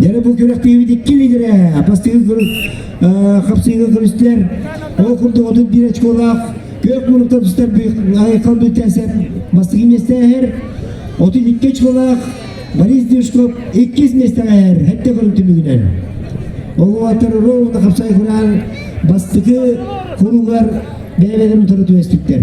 Дьэ бу күрэхтэһиибит икки лидерэ бастакы хапсыыга көрүстүлэр. Ол курдук 31 очколаах күөх муннуктан тустар Айхал Бүттээсэп бастакы миэстэһэр. 32 очколаах Борис Дюшков иккис миэстэҕэ сэттэ көрүҥ түмүгүнэн. Ол уолаттар ровно хапсай кураан бастакы куругар бэйэ-бэйэлэрин утары түбэспиттэр.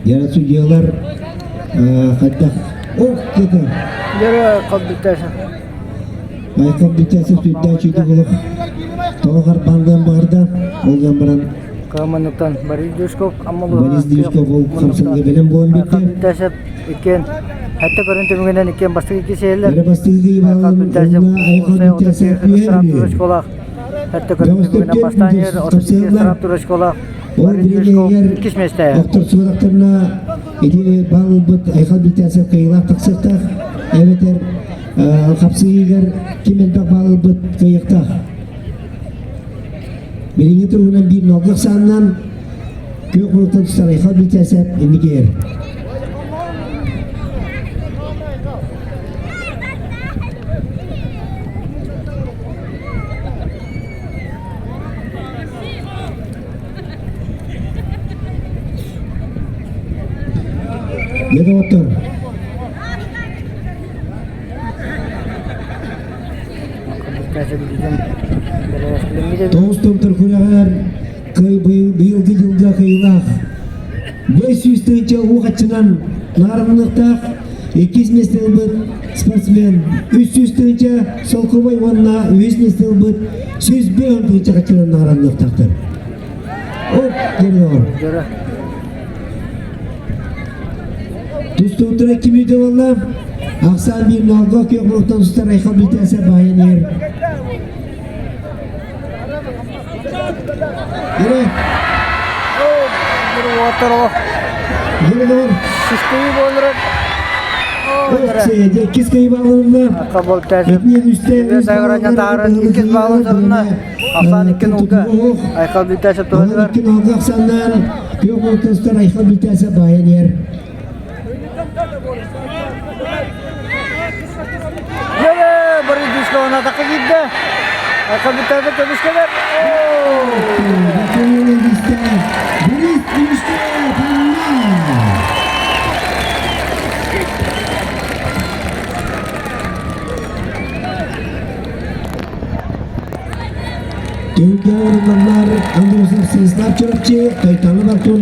Дьэ судьялар хайдах ох диэтэ. Дьэ хоббитташа. Айком бүтээсэ сүрдээх үчүгэй олох тоҕо харбааллыан баҕарда ол гынан баран Кыаманныктан Борис Дюшков Борис Дюшков ол хамсанга бэлэм буолан бүттэ. Бүтээсэп иккиэн хэтте көрүн түмүгүнэн иккиэн бастакы икки сиэллэр. Эрэ бастыгы Айхал Бүтээсэп Айхал Бүтээсэп школа хэтте көрүн түмүгүнэн бастаан иһэр 32 штрафтуур школа Ол Борис Дюшков бириэмэһигэр иккис миэстэ. охторсубатахтарына ити баал ылбыт Айхал Бүтээсэп кыайыылаах тахсыахтаах эбэтэр хапсыһыыгар ким элбэх баал ылбыт кыайыахтаах. Билиҥҥи туругунан биир нолга ахсаанынан күөх мунуктан тустар Айхал Бүтээсэп инникиэр. Дьэ доҕоттор, Тоҕус томтор күрэҕэр быйылгы дьылга кыайыылаах 500 тыһыынча уу хаччынан наарылыныахтаах иккис миэстэ ылбыт спортсмен 300 тыһыынча солкуобай уонна үһүс миэстэ ылбыт 105 тыһыынча хаччынан наарылыныахтаахтар. Оп, диэн Тустууттара кимиитэ буолла? Ахсаан биир ноолго күөх муруктан устар Айхал Бүтээсэ баайан иһэр. Yürü. Yürü doğru. Иккис кыйы бааланна. Иккис бааланна. Ахсаан икки нолга. Айхал Бүтээсэ туһатыгар. Икки нолга ахсааннаан күөх муруктан Айхал Бүтээсэ баайан иһэр. Борис Дюшков атакка киирдэ. Айхал Бүтээсэ көмүскэлэр. Борис Дюшков Түһүлгэ оруннаннар Андросов Станислав Чурапчы, Тойтаны Бартун.